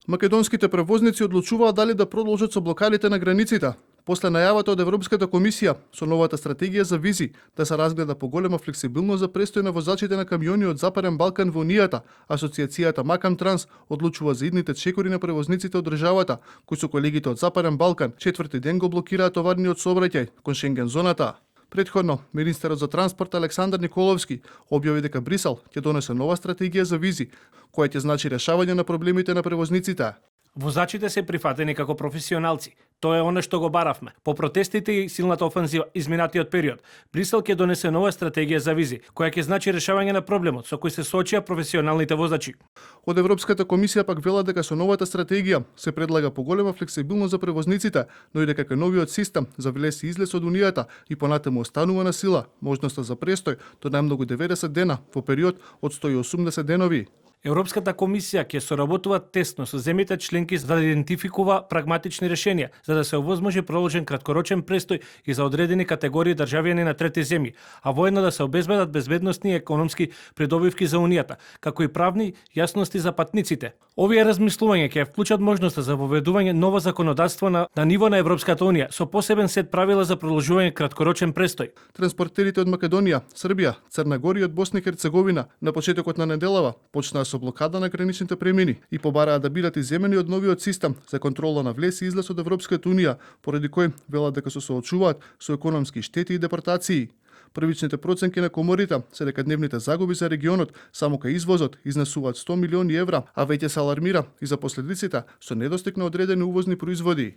Македонските превозници одлучуваат дали да продолжат со блокадите на границите. После најавата од Европската комисија со новата стратегија за визи да се разгледа поголема флексибилност за престој на возачите на камиони од Западен Балкан во Унијата, Асоциацијата Макам Транс одлучува за идните чекори на превозниците од државата, кои со колегите од Западен Балкан четврти ден го блокираат товарниот сообраќај кон Шенген зоната. Предходно, министерот за транспорт Александар Николовски објави дека Брисел ќе донесе нова стратегија за визи, која ќе значи решавање на проблемите на превозниците. Возачите се прифатени како професионалци. Тоа е оно што го баравме. По протестите и силната офанзива изминатиот период, Брисел ќе донесе нова стратегија за визи, која ќе значи решавање на проблемот со кој се соочија професионалните возачи. Од Европската комисија пак велат дека со новата стратегија се предлага поголема флексибилност за превозниците, но и дека кај новиот систем за влез и излез од Унијата и понатаму останува на сила можноста за престој до најмногу 90 дена во период од 180 денови. Европската комисија ќе соработува тесно со земјите членки за да идентификува прагматични решенија за да се овозможи продолжен краткорочен престој и за одредени категории државјани на трети земји, а воедно да се обезбедат безбедносни и економски придобивки за Унијата, како и правни јасности за патниците. Овие размислувања ќе вклучат можноста за воведување ново законодавство на ниво на Европската унија со посебен сет правила за продолжување краткорочен престој. Транспортерите од Македонија, Србија, Црна Гора и од Босна и Херцеговина на почетокот на неделава почнаа со блокада на граничните премини и побараа да бидат изземени од новиот систем за контрола на влез и излез од Европската унија, поради кој велат дека се соочуваат со економски штети и депортации. Првичните проценки на коморите се дека дневните загуби за регионот само кај извозот изнесуваат 100 милиони евра, а веќе се алармира и за последиците со недостиг на одредени увозни производи.